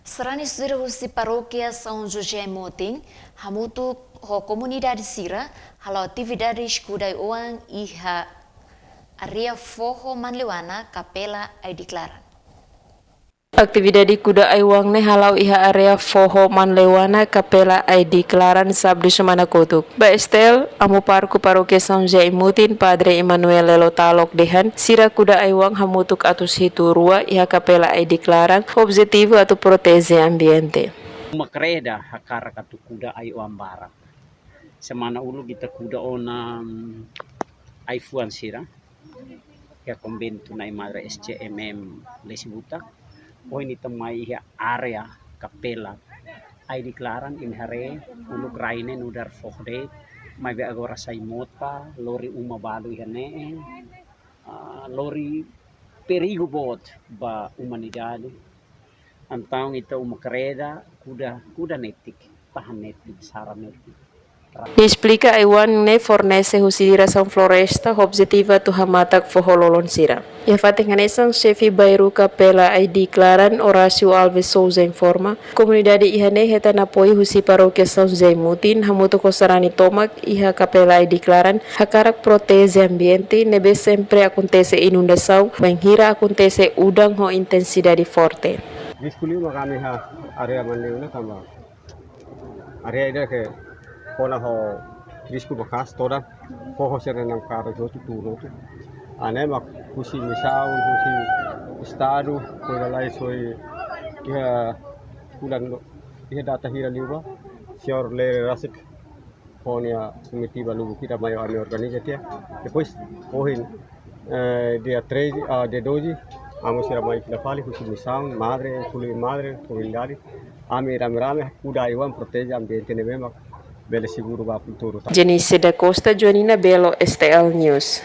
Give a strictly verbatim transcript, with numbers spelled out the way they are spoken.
Sarani sira husi Parókia São José Mutin hamutuk ho komunidade sira halo atividade kuda ai-oan iha área foho Manleuana, Kapela Ai-Diklaran. Atividade kuda ai-oan ne'e hala'o iha área foho Manleuana, Kapela Ai-Diklaran, sábadu semana kotuk. Ba S T L, amu pároku Parókia São José Mutin, Padre Emanuel Lelo Talok dehan, sira kuda ai-oan hamutuk atus hitu rua iha Kapela Ai-Diklaran, objetivu atu proteje ambiente. Uma kreda hakarak atu kuda ai-oan barak. Semana uluk ita kuda ona, mm, ai-fuan sira iha konventu Nai Madre S C M M Lesibutak. Ohin ita mai iha área Kapela Ai-Diklaran, imi haree uluk rai ne'e nu'udar foho de'it, maibé agora sai mota, lori uma balu iha ne'e, ah, lori perigu boot ba umanidade. Entaun ita uma kreda, kuda, kuda netik, tahan netik, sara netik. Nia esplika ai-oan ne'e fornese husi Diresaun Floresta, objetivu atu hamatak foho lolon sira. Iha fatin hanesan, Xefe Bairru Kapela Ai-Diklaran, Horácio Alves Sousa, informa, komunidade iha ne'e hetan apoiu husi Parókia São José Mutin, hamutuk ho sarani tomak iha Kapela Ai-Diklaran, hakarak proteje ambiente, ne'ebé sempre akontese inundasaun, bainhira akontese udan ho intensidade forte. Risku liu mak ami iha área Manleuana tanba área ida ke kona ho risku maka'as, todan foho sira-ne'e kada jotu turu. Ida-ne'e mak husi misaun, husi estadu, foin lalais, soe iha fulan lo-, iha data hira liubá, señór Lere rasik ho nia komitiva lubuk ida mai ami organiza tiha. Depois, ohin, eh, dia treze, ah, dia doze, amu sira mai fila fali husi misaun, madre, inkluye madre, komunidade. Ami rame-rame kuda ai-oan, proteje ambiente ne'ebé mak bele seguru ba futuru, tá? Jenice da Costa, Joanina Belo, S T L News.